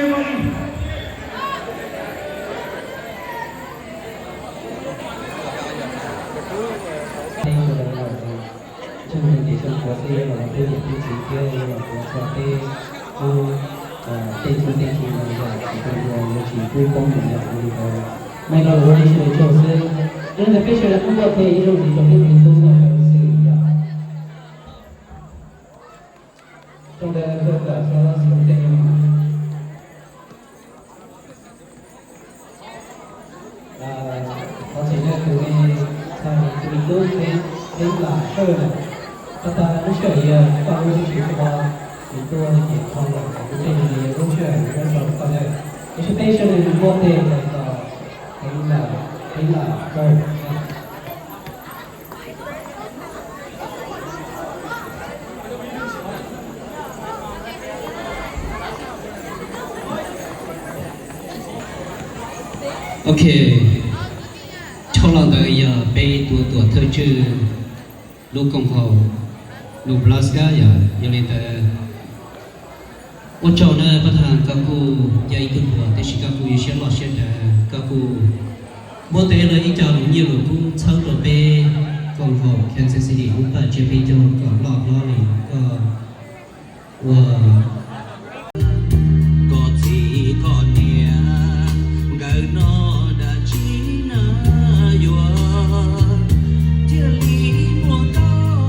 Thank you very much. Ntseeg tias xyoo puav xwb los twb niam twb txiv thiab los puav txog peb ub tej txuj tej ci no yog tsis tau yuav yuav tsis pub poob mus yog li ntawd. Mas no los ua ib sij hawm tsaug xwb. Yog li ntawd peb sawv daws kuj npuaj teg ib zaug ntxiv rau peb tus tub no rau xwm yom. Rau ntawd kawg tam xyov xyoo tej no. Thov txim nawb tus me, tus me tub Kheeb Lam Sawj na, tag tag lub sij hawm yog koj lub sij hawm koj mus tuaj no ces thov los kuv tej li lub sij hawm yuav rau koj na. Tab sis peb sawv daws npuaj teg rau tus Kheeb Lam, Kheeb Lam Sawj. Ok, dhau los ntawd yog peb tus tuam thawj tswj lub koom haum Nebraska yom. Yog li ntawd ua tsaug nawb Paj Thaj, koj kuj yog ib tug tuam tab sis koj kuj yog siab loj siab dav, koj kuj npuaj teg los ib co lus nyiaj lus kub txhawb rau peb koom haum Kansas City lub paj tsiab peb caug kom loj hlob li koj ua. Koj txiv koj niam nkawd no dab tsi na yuav thiaj li muaj tau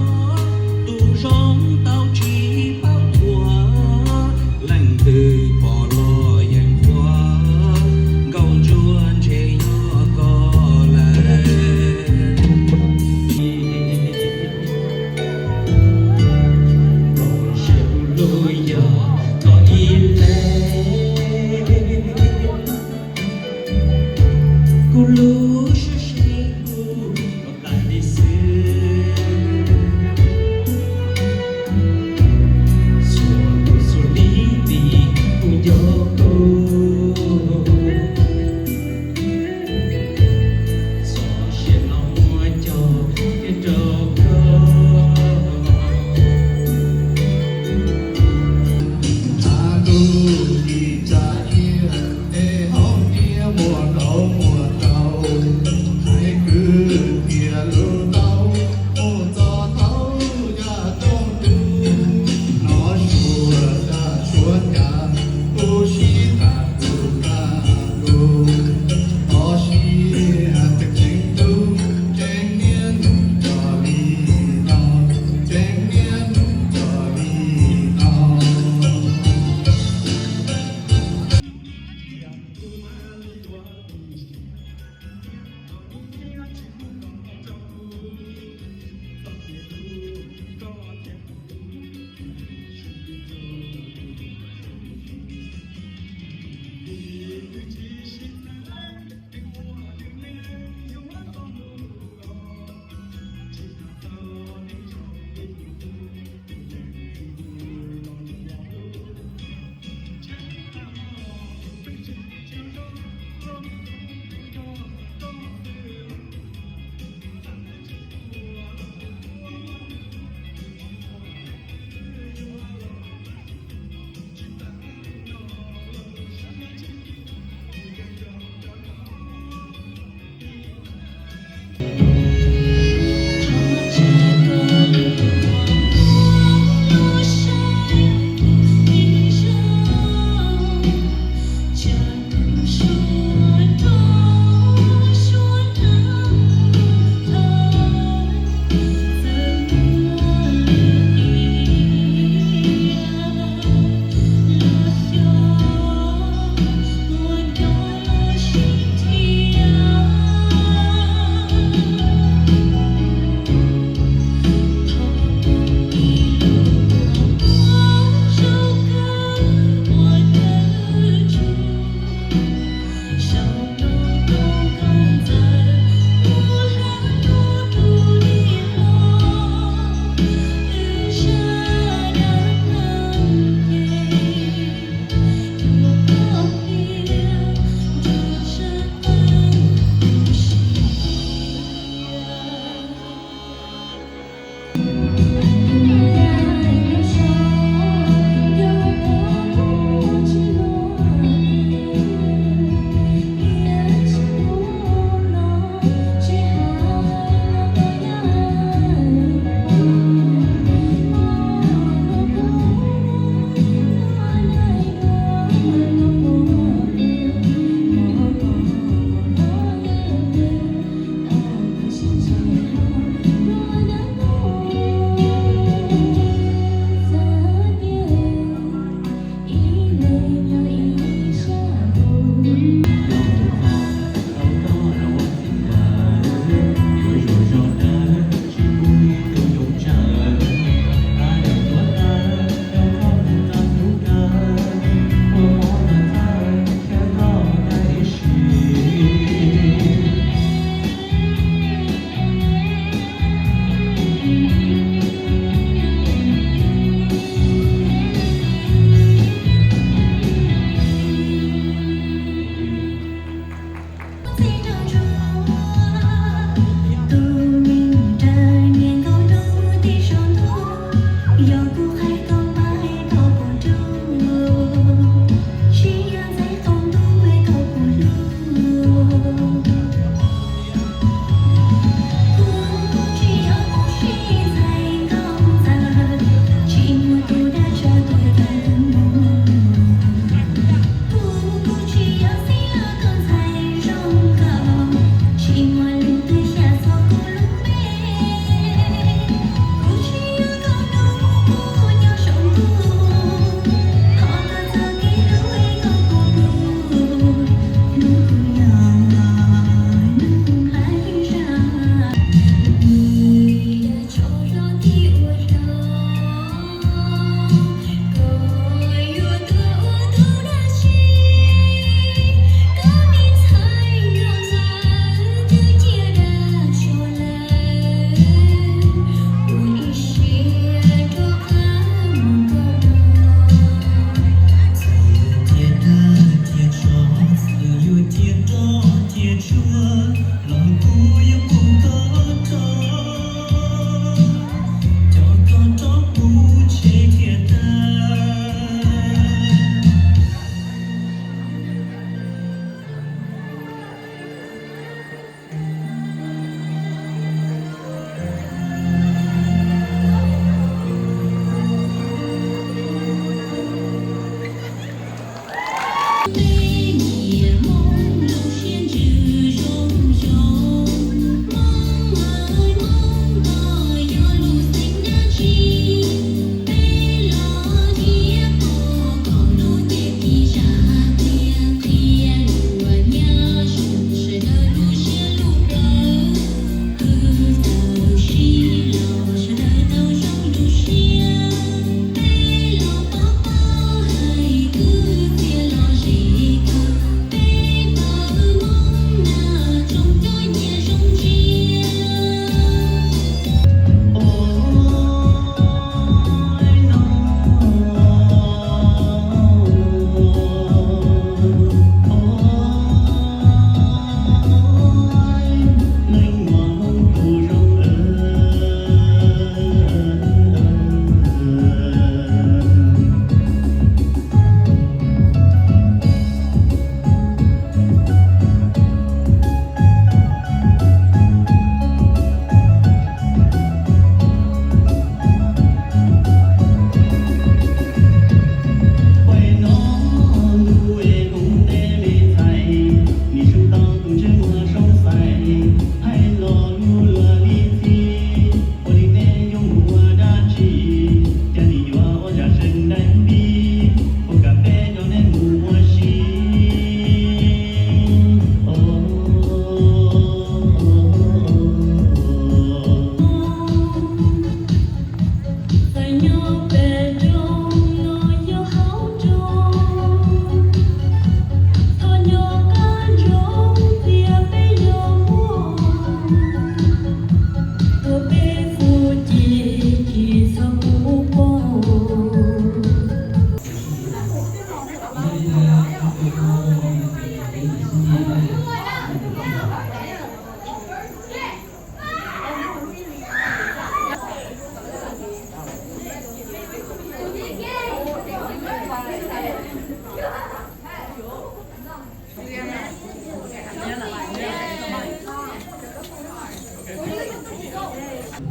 tus zoo tau tsis paub thuam. Leej twg pom los yeej qhuas, nkauj ntsuag ntshe yog koj lawm. Koj sawv lub yog koj ib leeg, kuv lub siab sib hlub kom tas li xwb. Txhua lub txhua li vim kuv nco koj. Txoj sia no muab cog kiag rau koj. Thav ntuj ib tsa iab, es hauv tiab muaj nraub muaj taub, hais kwv tiag lus tau, mus txog thaum yog rooj ntug, hnov suab dab suab cas, kuv sib tham kuv tham kuv, thov sia tseem ceeb tub, tseem niaj hnub cov li no, tseem niaj hnub cov li no.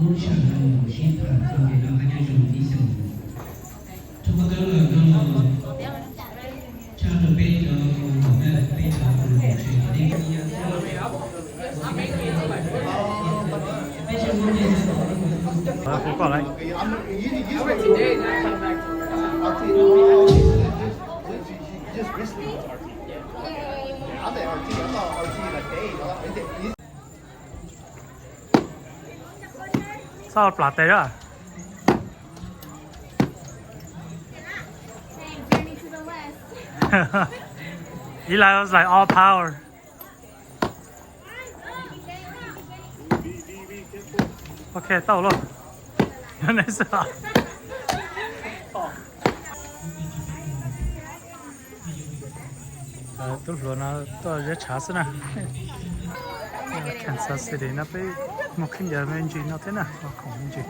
Lub sij hawm no mus sib tham txog kev noj qab nyob zoo ib xyoos. Rau qhov tau lawm no los tsa rau peb cov, peb cov mus tsev. Peb tsis muaj dej. Txhob plam tes a. Eli was like all power. Ok, tau lauj. Neb xwb. Tub hluas no tuaj zeb tshav xwb na. Kansas City no peb muaj khaub ncaws me ntsis no thiab na, muaj khoom me ntsis.